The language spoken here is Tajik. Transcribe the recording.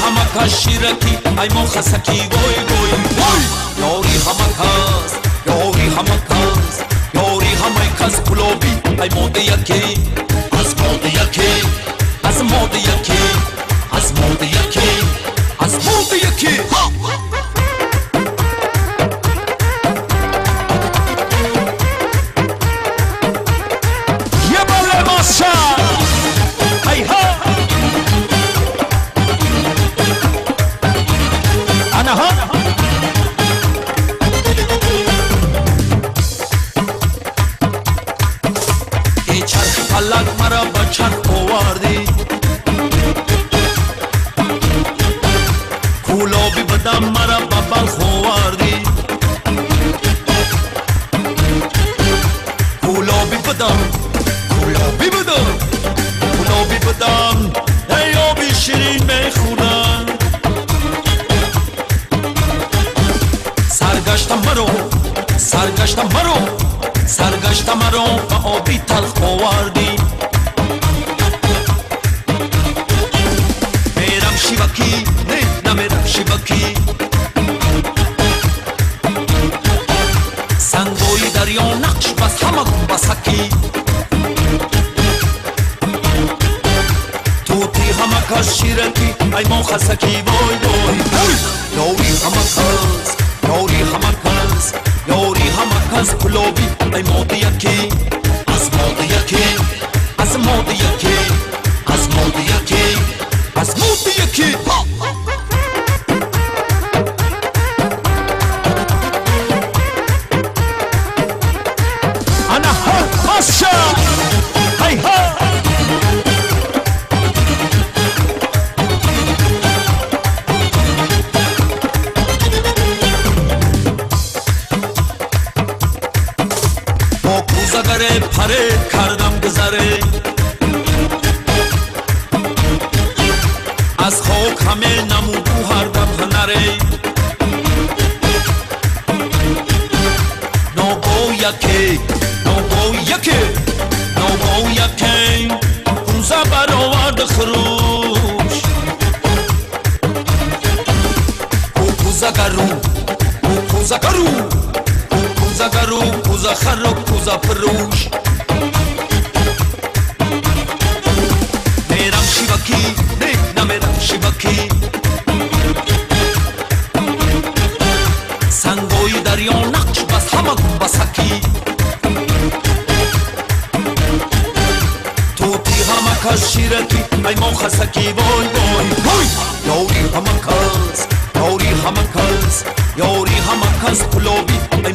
Ҳама каши шираки, ай мо хасаки, вой вой вой. Ёри ҳама кас, ёри ҳама кас, ёри ҳамаи кас кулоби, ай мода яке, аз мода яке, аз мода яке, аз мода яке, аз мода яке. Кулоби бадам мара ба Балх овардӣ, кулоби бадам, кулоби бадам, кулоби бадам, эй оби ширин мехӯрдам. Саргашта маро, саргашта маро, саргашта маро ба оби талх овардӣ. Мерам шивакӣ, не намерам шивакӣ, сангои дарё нақш бас ҳама гумбасакӣ. Тути ҳама кас ширакӣ, ай мо хасакӣ, вой вой вой. Ёри ҳама кас, ёри ҳама кас, ёри ҳама кас кулоби, ай мода яке, аз мода яке, аз мода яке, аз мода яке, аз мода яке. Ана ҳа маша, ҳай ҳа. Бо кӯзагаре паре кардам гузаре, аз хок ҳаме намуду ҳардам ҳунаре. Ногоҳ яке, ногоҳ яке, ногоҳ яке кӯза баровард хурӯш. Ӯ кӯзагару, ӯ кӯзагару, ӯ кӯзагару, кӯзахару кӯзафурӯш. Мерам шивакӣ, не намерам шивакӣ, сангои дарё нақш бас ҳама гумбасакӣ. Тути ҳама кас ширакӣ, ай мо хасакӣ, вой вой вой. Ёри ҳама кас, ёри ҳама кас, ёри ҳама кас кулоби, ай